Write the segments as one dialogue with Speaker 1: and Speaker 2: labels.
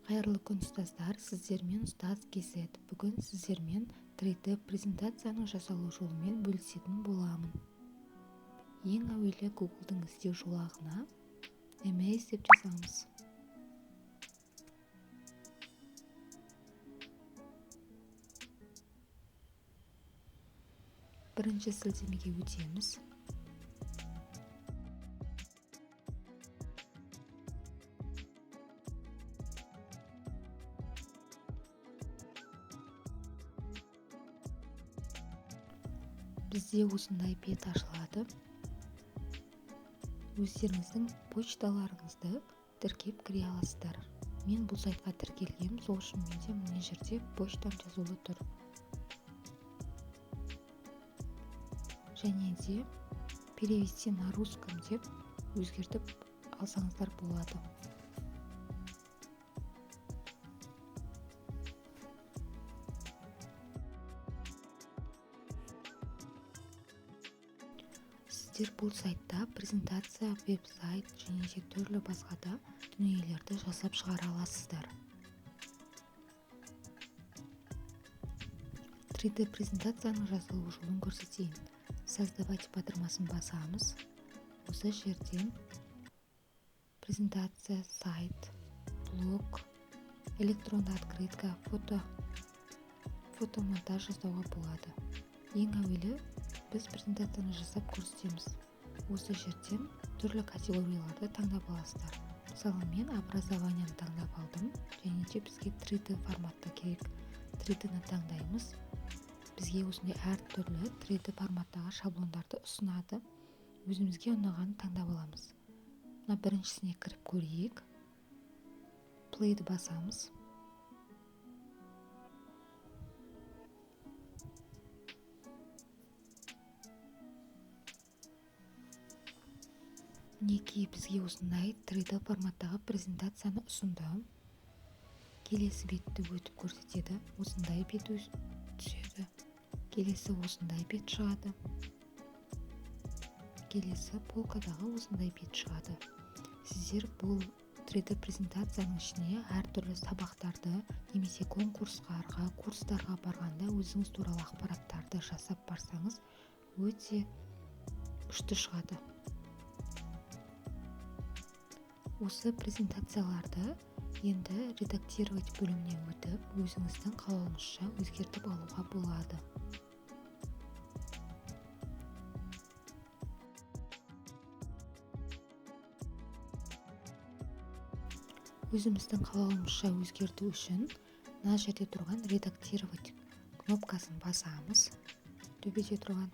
Speaker 1: Қайырлы күн, ұстаздар! Сіздермен Ұстаз KZ. Бүгін сіздермен 3D презентацияның жасалу жолымен бөлісетін боламын. Ең әуелі Google'дың іздеу жолағына Amaze деп жазамыз. Бірінші сілтемеге өтеміз. Бізде осындай бет ашылады. Өздеріңіздің почталарыңызды тіркеп кіре аласыздар. Мен бұл сайтқа тіркелгем, сол үшін менде мына жерде почтам жазулы тұр. Және де перевести на русском деп өзгертіп алсаңыздар болады. Сіздер бұл сайтта презентация, веб-сайт және де түрлі басқа да дүниелерді жасап шығара аласыздар. 3D презентацияның жасалу жолын көрсетейін. Создавать батырмасын басамыз. Осы жерден презентация, сайт, блог, электронды открытка, фотомонтаж жасауға болады. Ең әуелі біз презентацияны жасап көрсетеміз. Осы жерден түрлі категорияларды таңдап аласыздар. Мысалы, мен образованияны таңдап алдым, және де бізге 3D форматта керек. 3D-ні таңдаймыз. Бізге осындай әртүрлі 3D форматтағы шаблондарды ұсынады. Өзімізге ұнағанын таңдап аламыз. Мына біріншісіне кіріп көрейік. Play'ді басамыз. Мінекей, бізге осындай 3D форматтағы презентацияны ұсынды. Келесі бетті өтіп көрсетеді. Осындай бет түседі. Келесі осындай бет шығады. Келесі полкадағы осындай бет шығады. Сіздер бұл 3D презентацияның ішіне әртүрлі сабақтарды немесе конкурстарға, курстарға барғанда өзіңіз туралы ақпараттарды жасап барсаңыз, өте күшті шығады. Осы презентацияларды енді редактировать бөліміне өтіп, өзіңіздің қалауыңызша өзгертіп алуға болады. Өзіміздің қалауымызша өзгерту үшін мына жерде тұрған редактировать кнопкасын басамыз. Төбеде тұрған.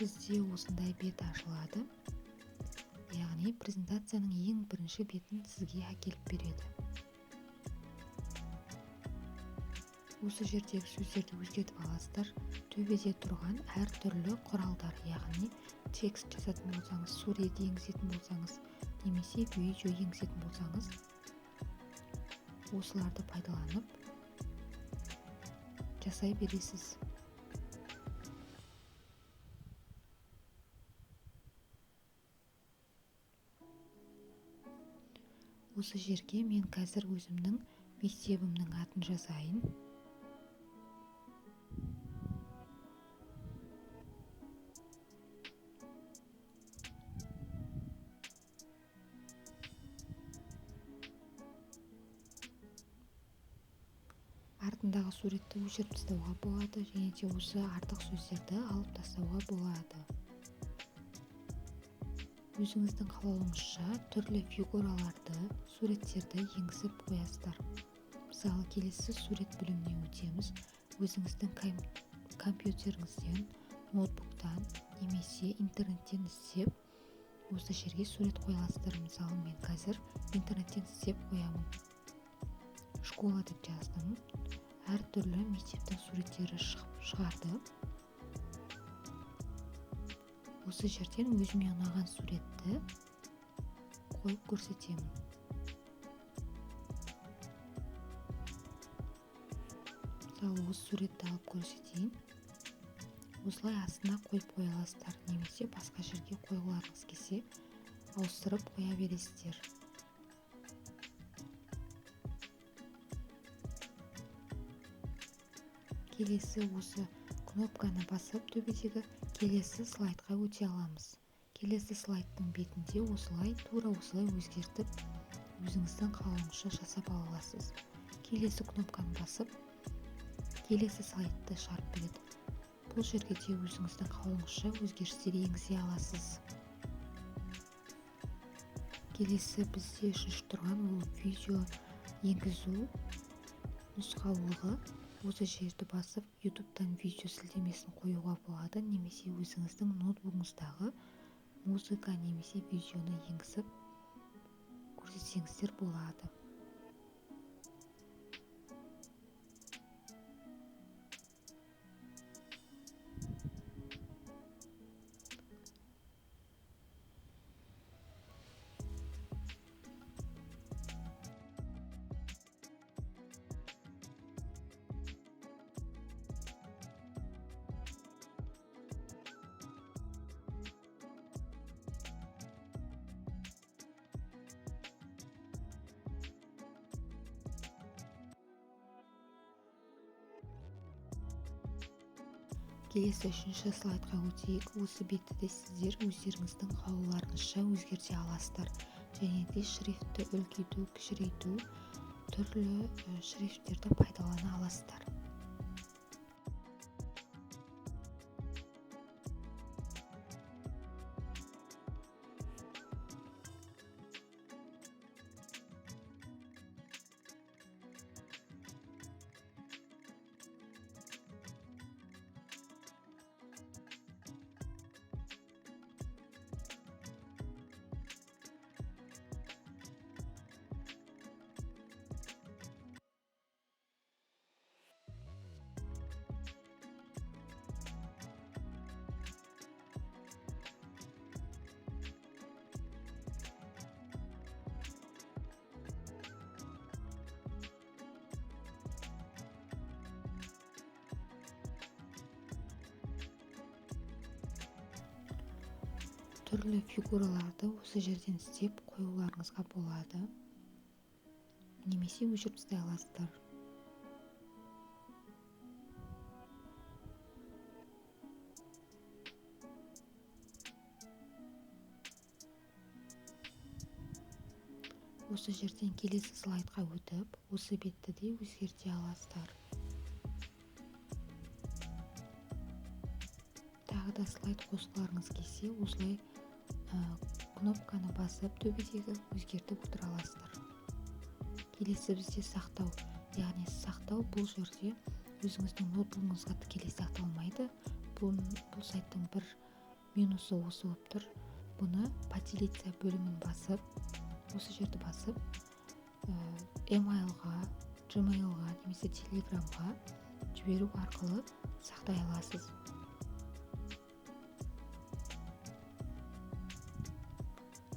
Speaker 1: Бізде осындай бет ашылады. Яғни презентацияның ең бірінші бетін сізге әкеліп береді. Осы жердегі сөздерді өзгертіп аласыздар. Төбеде тұрған әртүрлі құралдар, яғни текст жазатын болсаңыз, сурет енгізетін болсаңыз, немесе видео енгізетін болсаңыз, осыларды пайдаланып жасай бересіз. Осы жерге мен қазір өзімнің мектебімнің атын жазайын. Артындағы суретті өшіріп тастауға болады, және де осы артық сөздерді алып тастауға болады. Өзіңіздің қалауыңызша түрлі фигураларды, суреттерді енгізіп қоясыздар. Мысалы, келесі сурет бөліміне өтеміз. Өзіңіздің компьютеріңізден, ноутбуктан немесе интернеттен іздеп осы жерге сурет қоя аласыздар. Мысалы, мен қазір интернеттен іздеп қоямын. Школа деп жаздым. Әртүрлі мектептің суреттері шығарды. Осы жерден өзіме ұнаған суретті қойып көрсетемін. Мысалы, осы суретті алып көрсетейін. Осылай астына қойып қоя аласыздар, немесе басқа жерге қойғыларыңыз келсе, ауыстырып қоя бересіздер. Келесі осы кнопканы басып төбедегі келесі слайдқа өте аламыз. Келесі слайдтың бетінде осылай, тура осылай өзгертіп, өзіңіздің қалауыңызша жасап ала аласыз. Келесі кнопканы басып, келесі слайдты шығарып береді. Бұл жерге де өзіңіздің қалауыңызша өзгерістер енгізе аласыз. Келесі бізде үшінші тұрған ол видео енгізу нұсқаулығы. Осы жерді басып, YouTube'тан видео сілтемесін қоюға болады, немесе өзіңіздің ноутбугыңыздағы музыка немесе видеоны енгізіп көрсетсеңіздер болады. Келесі үшінші слайдқа өтейік. Осы бетті де сіздер өздеріңіздің қалауларыңызша өзгерте аласыздар. Және де шрифтті үлкейту, кішірейту, түрлі шрифттерді пайдалана аласыздар. Түрлі фигураларды осы жерден істеп қоюларыңызға болады, немесе өшіріп тастай аласыздар. Осы жерден келесі слайдқа өтіп, осы бетті де өзгерте аласыздар. Тағы да слайд қосқыларыңыз келсе, осылай кнопканы басып төбедегі өзгертіп отыра аласыздар. Келесі бізде сақтау, яғни сақтау бұл жерде өзіңіздің ноутбугыңызға тікелей сақталмайды. Бұл сайттың бір минусы осы болып тұр. Бұны поделиться бөлімін басып, осы жерді басып, email-ға, Gmail-ға немесе Telegram-ға жіберу арқылы сақтай аласыз.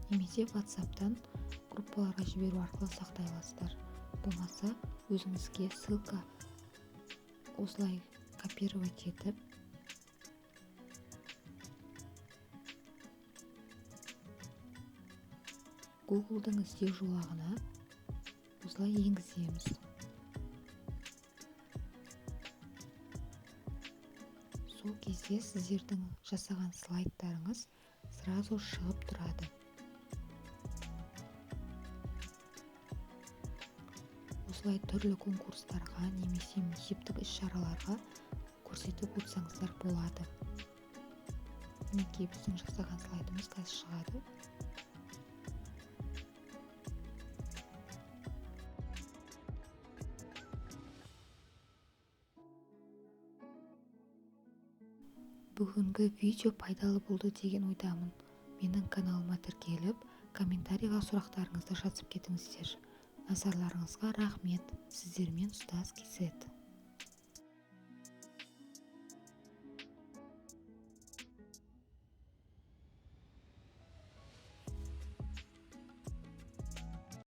Speaker 1: Немесе WhatsApp-тан группаларға жіберу арқылы сақтай аласыздар. Болмаса өзіңізге ссылка осылай копировать етіп, Google'дың іздеу жолағына осылай енгіземіз. Сол кезде сіздердің жасаған слайдтарыңыз сразу шығып тұрады. Осылай түрлі конкурстарға немесе мектептік іс-шараларға көрсетіп отырсаңыздар болады. Мінекей біздің жасаған слайдымыз қазір шығады. Бүгінгі видео пайдалы болды деген ойдамын. Менің каналыма тіркеліп, комментарийға сұрақтарыңызды жазып кетіңіздер. Назарларыңызға рахмет. Сіздермен Ұстаз KZ.